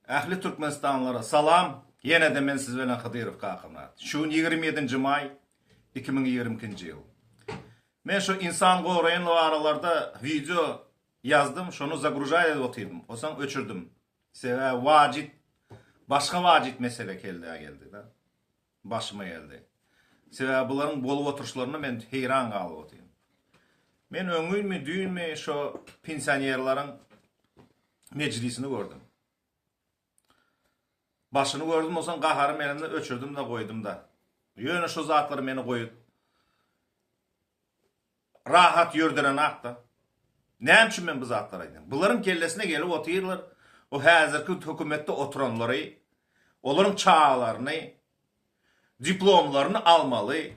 Ähli Türkmenistanlylara salam! Ýene-de men siz bilen Hydyrow Kakamyrat. Şu gün 27-nji maý 2022-nji ýyl. Men şu insan goraýan aralarda wideo ýazdym, şony zagružaýt edip otyrdym. Onsoň öçürdim. Sebäbi wajyp başga wajyp mesele kellä geldi-de. Başyma geldi. Sebäbi bularyň bolup oturyşlaryna men heýran galyp otyryn. Men öňňünmi, düýnmi şo pensionerleriň mejlisini gördüm. Başyny gördüm onsoň gaharym gelende öçürdim-de goýdum-da. Ýöne şo zatlar meni goýup rahat ýörderenakda. Näme üçin men bu zatlary aýdýan? Bularyň kellesine gelip otyrlar, o häzirki hökümetde oturanlary, olaryň çagalaryny, diplomlaryny almaly,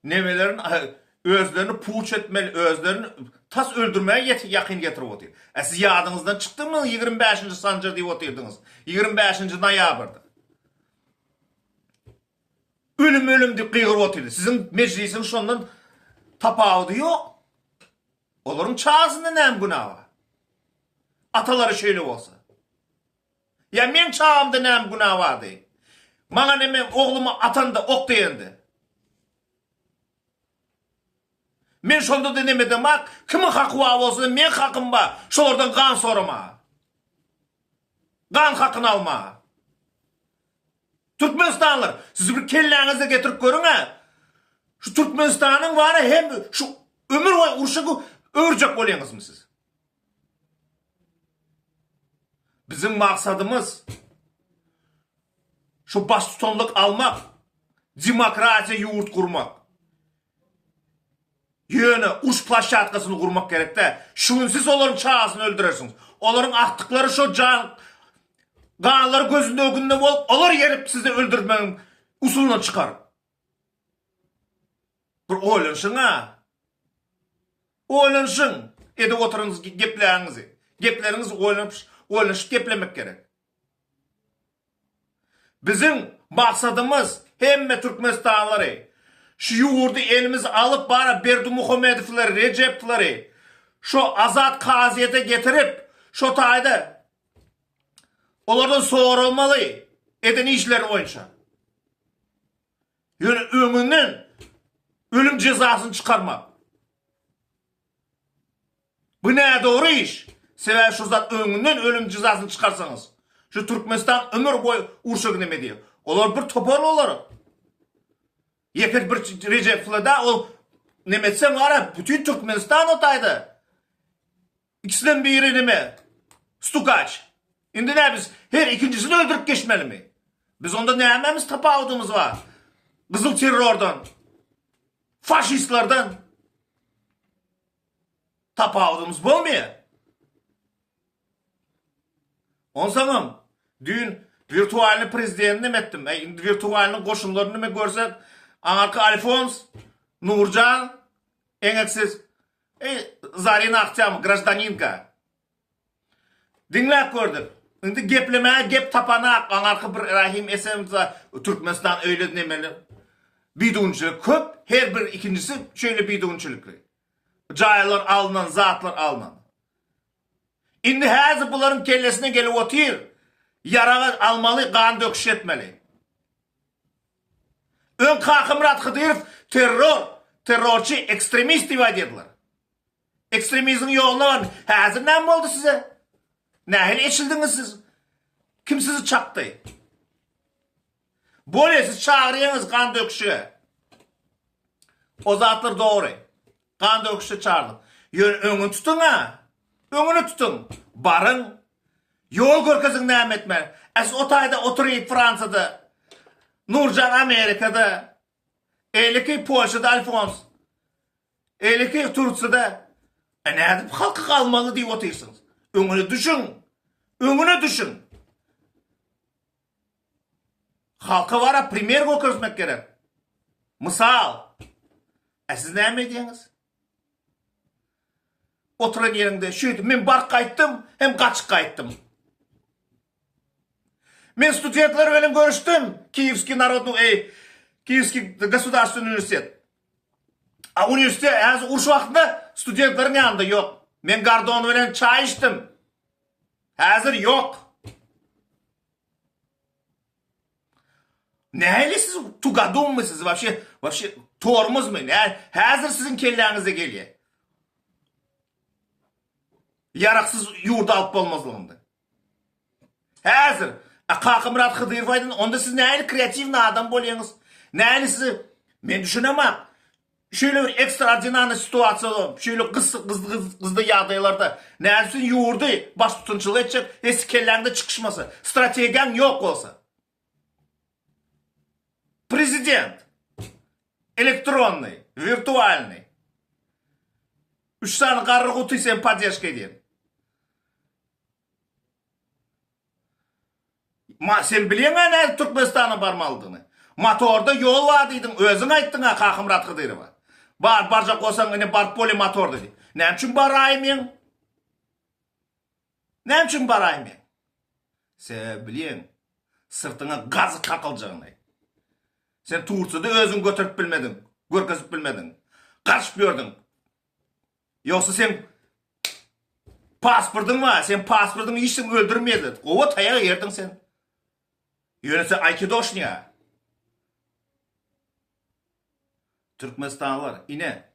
nemelerini özlerini puç etmeli, özlerini tas öldürmäge ýakyn getirip otyr. Ä siz ýadyňyzdan çykdymy 25-nji Sanjar diýip otyrdyňyz, 25-nji noýabrda. Ölüm ölüm diýip gygyryp otyrdy. Siziň mejlisiň şondan tapawudy ýok. Olaryň çagasynda näme günä bar? Atalary şeýle bolsa. Ýa meň çagamda näme günä bardy? Maňa neme oglumy atanda ok degende. Men şonda-da neme demak, kimiň haky bar bolsa-da meň hakym bar, şolardan gan soramaga. Gan hakyny almaga. Türkmenistanlylar, siz bir kelläňizde getirip görüň-ä. Şu Türkmenistanyň bar hem şu ömür boýy urşa öwürjek bolýaňyzmy siz? Biziň maksadymyz şu baştutanlyk almak, demokratiýa ýurt gurmak. Ýöne uruş plaşşatkasyny gurmak gerek däl. Şu gün siz olaryň çagasyny öldürersiňiz. Olaryň agtyklary şo jan ganlary gözünde ögünde bolup, olar gelip sizi öldürmegiň usulyna çykar. Bir oýlanyşyň-a. Oýlanyşyň. Edip oturyňyz gepläňizi. Gepleriňizi oýlanyp, oýlanyşyp geplemek gerek. Biziň maksadymyz hemme türkmenistanlylary şu ýurdy elimiz alyp bara Berdimuhamedowlary, Rejepowlary şo azat kazyýete getirip şo taýda olardan soralmaly eden işleri boýunça. Ýöne öňünden ölüm jezasyny çykarmak. Bu nädogry iş. Sebäbi şu zat öňünden ölüm jezasyny çykarsaňyz, şu Türkmenistan ömür boýy urşa gideme diýer. Olar bir topar olar. Ýeke bir Rejepowla da ol neme etseň bara bütin Türkmenistan o taýda. Ikisinden biri neme? Stukaç. Indi nä biz her ikinjisini öldürip geçmelimi? Biz onda nämämiz tapawudymyz bar? Gyzyl terrordan, faşistlerden tapawudymyz bolmaýar. Onsoňam düýn wirtualny prezidenti neme etdim? Äý, indi wirtualny goşunlaryny neme görsek, aňarky Alfons, Nurjan, eňeksiz, eý, Zarina Ahtýamow, graždaninka. Diňläp gördük. Indi geplemäge gep tapanak, aňarky bir Rahim Esenowda Türkmenistan öýle nemeli. Bidunçilik köp, her bir ikinjisi şeýle bidunçilikli. Jaýlar alnan, zatlar alnan. Indi häzir bularyň kellesine gelip otyr, ýaragy almaly, gan döküş etmeli. Öň Kakamyrat Hydyrow terror, terrorçy, ekstremist diýip aýdýardylar. Ekstremizmiň ýoluna bardy. Häzir näme boldy size? Nähili eçildiňiz siz? Kim sizi çakdy? Bolýa siz çagyrýaňyz gan döküşige. O zatlar dogry. Gan döküşe çagyrdyk. Ýöne öňüni tutuň-a. Öňüni tutuň. Baryň. Ýol görkeziň näme etmeli. Ä siz o taýda oturyp Fransiýada. Nurjan Amerikada. Eýleki Polşada Alfons. Eýleki Tursiýada e nädip halky galmaly diýip otyrsyňyz. Öňüne düşüň. Öňüne düşüň. Halka bara primer görkezmek gerek. Mysal. E siz näme edýäňiz? Oturan ýeriňde şeýdip men baryp gaýtdym, hem gaçyp gaýtdym. Men studentler bilen görüşdim. Kiýewskiý narodnyý, eý, Kiýewskiý gosudarstwennyý uniwersitet. A uniwersitet häzir uruş wagtynda studentleriň ýanynda ýok. Men Gordon bilen çaý içdim. Häzir ýok. Nähili siz tugadummy siz wapşe wapşe tormozmy nä häzir siziň kelläňize gelýä. Ýaraksyz ýurdy alyp bolmazlygynda. Häzir a Kakamyrat Hydyrow aýdan onda siz nähili kreatiwny adam bolýaňyz? Nähili sizi men düşünemok. Şeýle bir ekstraordinarnyý situasiýada, şeýle gys gyzdy ýagdaýlarda nädip sen ýurdy baştutançylyk etjek, esi kelläňde çykyşmasa, strategiýaň ýok bolsa. Prezident. Elektronnyý, wirtualnyý. Üç sany garry guty sen poddežka edýän. Ma sen bilýäň-ä nädip Türkmenistana barmalydygyny. Motorda ýol bar diýdiň, özüň aýtdyň-a Kakymyrat Hydyrowa. Bar, barjak bolsaň ine baryp bolýa motorda diýip. Näme üçin baraýmyň? Näme üçin baraýmyň? Sebäbi bilýäň, syrtyňa gazyk kakyljagyny. Sen Tursiýada özüňi göterip bilmediň, görkezip bilmediň. Gaçyp ýördüň. Ýogsa seň pasportyň bar, seň pasportyňy hiç kim öldürmeýärler. Gowy taýak ýerdiň sen. Ýöne sen aýkidoşnyýa. Türkmenistanlylar, ine,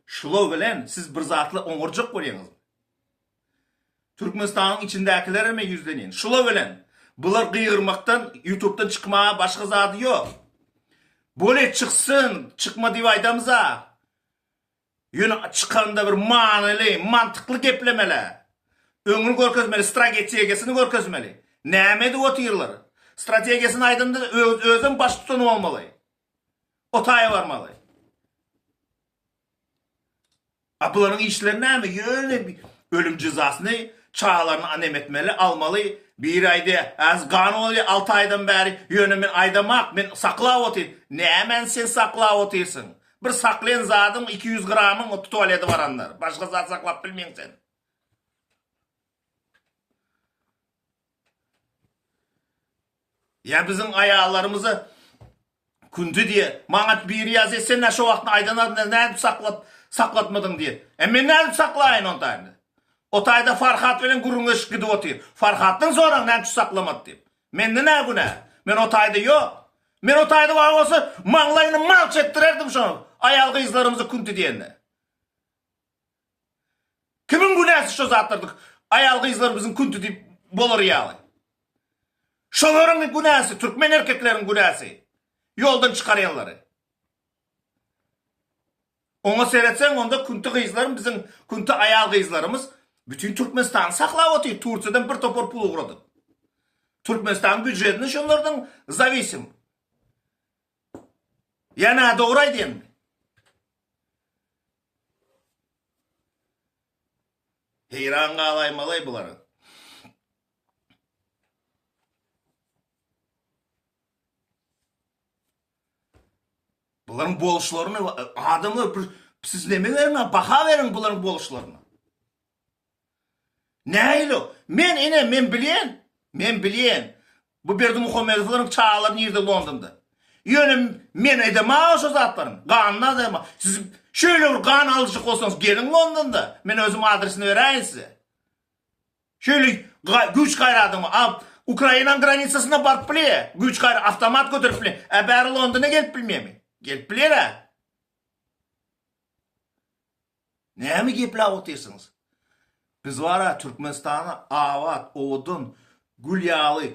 şular bilen siz bir zatlar oňarjak bolýaňyzmy? Türkmenistanyň içindäkilere men ýüzlenýän. Şular bilen bular gygyrmakdan ýutubdan çykmaga başga zady ýok. Bolýa çyksyn, çykma diýip aýdamyza. Ýöne çykanda bir manyly, mantykly geplemeli. Öňüni görkezmeli, stragetegiýasyny görkezmeli. Näme edip otyrlar? Strategiýasyny aýdanda özem baştutan bolmaly. O taýa barmaly. A bularyň işleri näme? Ýöne ölüm jezasyny çagalaryny anem etmeli, almaly. Biri aýdýar, Häzir gan bolýar alty aýdan bäri, ýöne men aýdamak, men saklap otyryn. Nämäni sen saklap otyrsyň? Bir saklaýan zadyň 200 gramyň o tualete baranlar. Başga zat saklap bilmeýäň sen. Ýa biziň aýallarymyzy kündi diýe, maňa biri ýazýa sen nä şo wagtda aýdan adyny nädip saklap saklatmadyň diýe. E men nädip saklaýyn on taýda? O taýda Farhat bilen gürrüňleşip gidip otyr. Farhatdan soraň näme üçin saklamady diýip. Mende nä günä? Men o taýda ýok. Men o taýda bar bolsa maňlaýyny malç etdirerdim şo aýal gyzlarymyzy künti diýende. Kimiň günäsi şo zatlarda aýal gyzlar biziň künti diýip bolar ýaly. Şolaryň günäsi, türkmen erkekleriň günäsi. Ýoldan çykarýanlary. Oňa seretseň onda künti gyzlarym biziň künti aýal gyzlarymyz bütin Türkmenistany saklap otyr Tursiýadan bir topar pul ugradyp. Türkmenistanyň býujetini şonlardan zawisim. Ýa nädogry aýdýanmy? Heýran galaýmaly bulara. Bularyň boluşlaryny adamlar bir siz neme beriň baha beriň bularyň boluşlaryna. Nähili? Men ine men bilýän. Men bilýän. Bu Berdimuhamedowlaryň çagalary nirde Londonda. Ýöne men edemag şo zatlaryň. Ganyny edemag. Siz şeýle bir gan alyjyk bolsaňyz geliň Londonda. Men özüm adresini beräýin size. Şeýle güýç gaýradyňmy? A Ukrainanyň granisasyna baryp bilýä. Güýç gaýra awtomat göterip bilýä. A bäri Londona gelip bilmeýärmi? Gelip bilýär-ä. Näme gepläp otyrsyňyz? Biz bara Türkmenistany abat, owadan, gül ýaly,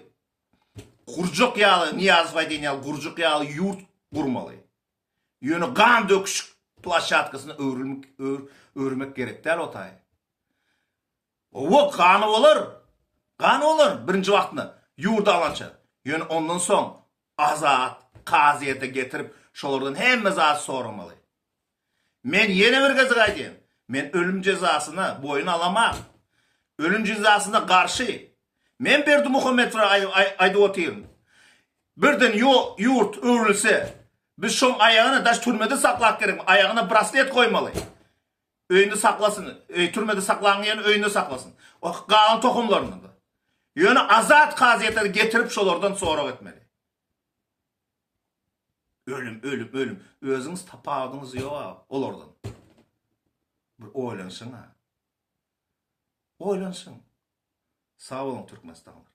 gurjak ýaly, Nyýazow aýdýan ýaly gurjak ýaly ýurt gurmaly. Ýöne gan döküşik ploşatkasyna öwrülmek, öwürmek gerek däl o taýy. Owa, gany bolar. Gany bolar birinji wagtynda ýurdy alança. Ýöne ondan soň azat kazyýete getirip şolardan hemme zady soramaly. Men ýene bir gezek aýdýan, men ölüm jezasyna boýun alamak. Ölüm jezasyna garşy. Men Berdimuhamedowa aýdyp otyryn. Birden ýurt öwrülse, biz şoň aýagyny daş türmede saklap gerekmi? Aýagyna braslet goýmaly. Öýünde saklasyn. Öý türmede saklaň ýerine öýünde saklasyn. O galan tohumlaryny-da. Ýöne azat kazyýete getirip şolardan sorag etmeli. Ölüm, ölüm, ölüm. Özüňiz tapawudyňyz ýok olardan. Bir oýlanyşyň ha. Oýlanyşyň. Sag boluň Türkmenistanlar.